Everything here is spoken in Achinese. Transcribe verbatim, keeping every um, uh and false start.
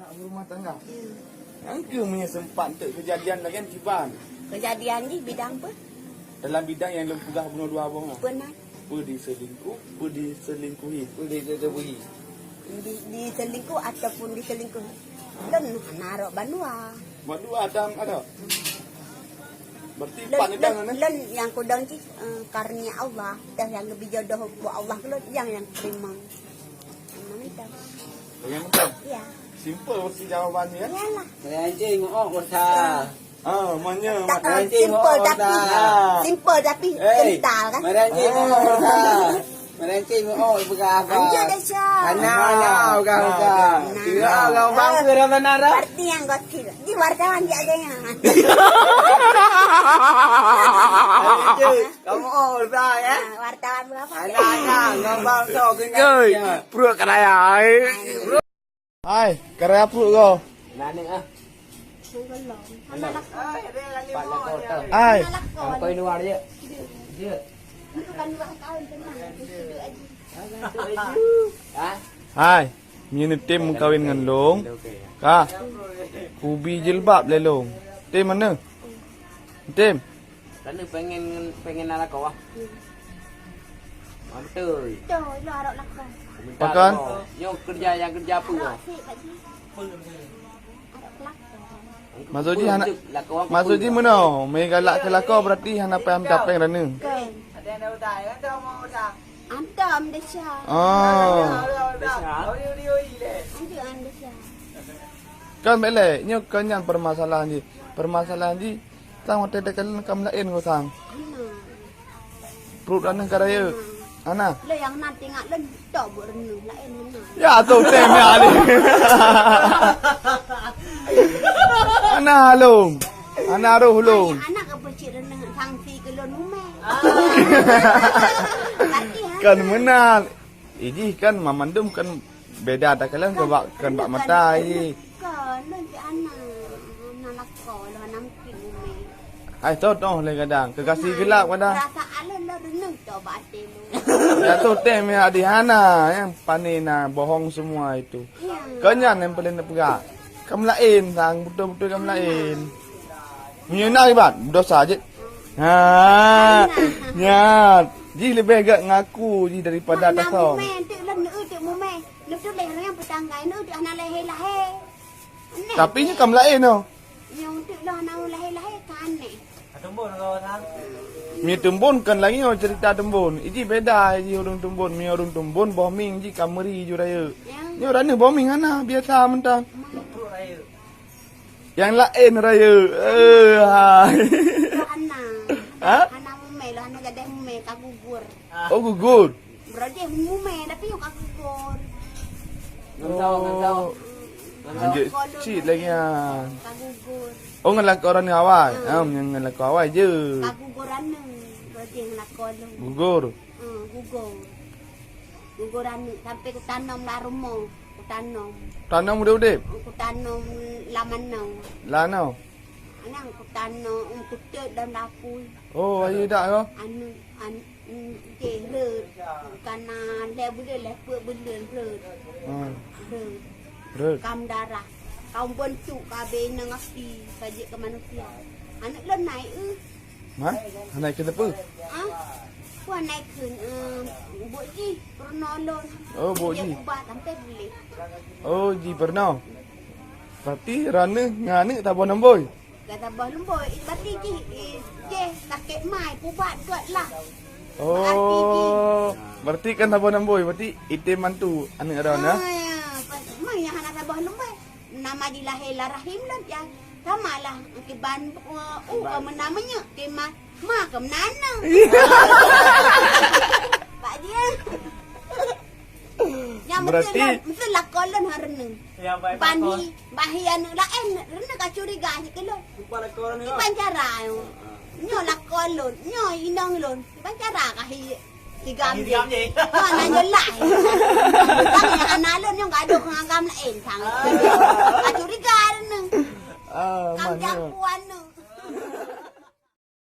Berumah tangga. Hmm. Nyang keuh meunyoe sempat untuk kejadian lagèe nyan kiban. Kejadian jih bidang apa? Dalam bidang nyang lôn peugah bunoe dua boh nyan. Pernah. Peu diselingkuh, peu diselingkuhi. Peu diselingkuhi. Di, diselingkuh ataupun diselingkuhi. Lôn hana arok bandua. Bandua dan ada. Berarti lôn, empat ni lôn, dah, kan, eh? Lôn nyang kudong jih, eh, karunia Allah. Dah nyang geubri jodoh buet Allah keu lôn, nyang, nyang terima. Memang itu. Yang penting. Iya. Simple mesti jawabannya, ya? Iyalah. Saya anjing, oh, bosan. Ah, manya, tak, mat- ah, Nanti simple mau tapi, dah. Simple tapi Eh, kental kan? Mari nanti mau dah. Mari nanti mau pegang apa? Anjay dah, Syah. Anak, anak, pegang, pegang. Nah. Kira orang bang ke dalam nara? Berarti yang gosip. Di wartawan dia agaknya. Kamu oh dah ya? Ah, wartawan berapa? Anak, anak, orang bang tu kena. Yoi, perut keraya, eh. Hai, karya pruet kau. Nani ah. Hai. Kau luar je. Je. Ha? Hai, nyoe tem meukawen ngon long. Ka. Kubi jilbab lé long. Tem mana? Tem. Karena pengen, pengen nak lakoe ah. Hmm. Ah, betul. Betul, lo harap lakoe. Minta Pakan? Lakoe. Nyoe kerja yang kerja apa? Harap sih, Pak Ji. Harap lakoe. Maksud jih hana, maksud jih meunoe, meugalak keu lakoe berarti hana payah minta péng rani. Bukan. Antam desya. Oh. Desya. Antam desya. Kan belek, nyoe kan nyan permasalahan jih. Permasalahan jih Tang watèe teukalon ka meulaén ngon sang. Hana. Pruet aneuk ka rayeuk. Hana. Hana. Lé nyang na teuingat lôn tok buet reuneueng laén hana. Ya, tu tem ya, Ali. Hana lôn. Hana roh lôn. Anak apa cit reuneueng sanksi keu lôn mumè. Berarti hana. Kan meunan. Ijih kan mamandum kan beda takalon keu bak, kan bak mata jih. Kon, lôn cit hana, hana lakoe, lôn hana mungkin mumè. Hai, toh, toh, lé kadang. Kekasih gelap kadang. Perasaan lôn, lôn reuneueng toh bak até lôn. Ya, toh, tem ya, di hana, nyang pané na, bohong semua itu. Iya. Keu nyan nyang paléng tapeugah. Ka meulaén, sang, beutôi-beutôi ka meulaén. Meunyoe na iban, dosa jeuet. Ha, nyan. Jih leubeh gèt ngaku jih daripada tasong. Mumè, enteuk lôn neueu teuk mumè. Lôn tuléh rayang peutanggai, neueu teuk hana lahé-lahé. Aneh. Tapi nyoe ka meulaén, oh. Nyoe enteuk lôn hana lahé-lahé, ka aneh. Meunyoe teumbon kan lagèe nyoe cerita teumbon. Iji beda iji ureueng teumbon. Meunyoe ureueng teumbon boh mieng jih ka meuri ju rayeuk. Ya. Nyoe raneuk boh mieng hana, biasa mantong. Nyang laén rayeuk. Eh, hai. Hana. Ha? Hana mumè lah, hana gadeh mumè, ka gugur. Oh, gugur. Berarti mumè, tapi yuk ka gugur. Ngan tau, ngan tau. Oh. Ngan tau. Lanjut cit lagi, ah. Ka gugur. Oh, ngon lakoe ureueng awai. Hmm. Ah, ngon lakoe awai je. Ka gugur aneuk. Berarti ngon lakoe lôn. Gugur. Hmm, gugur. Gugur aneuk sampai kutanom lam rumoh. Kutanom. Tanom udép-udép? Kutanom lam anoe. Lam anoe? Anang kutanom, kutot dalam dapur. Oh, ayo dak ko? Anu, an-, mm, jeh rot. Bukan na lhèe buleuen, lhèe peuet buleuen rot. Hmm. Rot. Rot. Kam darah. Kam beuntuk ka abéh inong api, ka jeuet keu manusia. Aneuk lôn naik, eh. Hah? Hana keuneuk peue? Hah? Ku hana kheun, eh, buk jih peurunoe lôn. Oh, buk jih. Ubat sampai buléh. Oh, jih peurunoe. Berarti raneuk ngon aneuk saboh nomboi? Ka saboh nomboi. Eh, berarti jih, eh, jih sakét mai, pubat göt lah. Berarti jih. Oh, berarti kan saboh nomboi, berarti item mantu aneuk droeneuh, ya? Ah, ya. Mai nyang hana saboh nomboi. Nama jih lahé lam rahim lôn, ya. Sama lah, kiban, uh, uh, ka meunan meunyeuk, kiban ma ka meunan na. Pak dia. Nyang berarti beutôi lah, beutôi lakoe lôn ha reuneueng. Ya, baik, ban hi, ban hi aneuk laén, reuneueng ka curiga sikeu lôn. Kiban cara nyoe. Nyoe lakoe lôn, nyoe inong lôn. Kiban cara ka hi Tiga ambil. Tiga ambil. Wah, na nyoe lah. Bukan yang anak lôn nyong gadoh ngon agam laén sang. Ah. Ka curiga aneuk. Ah, kam mana? Jaku aneuk.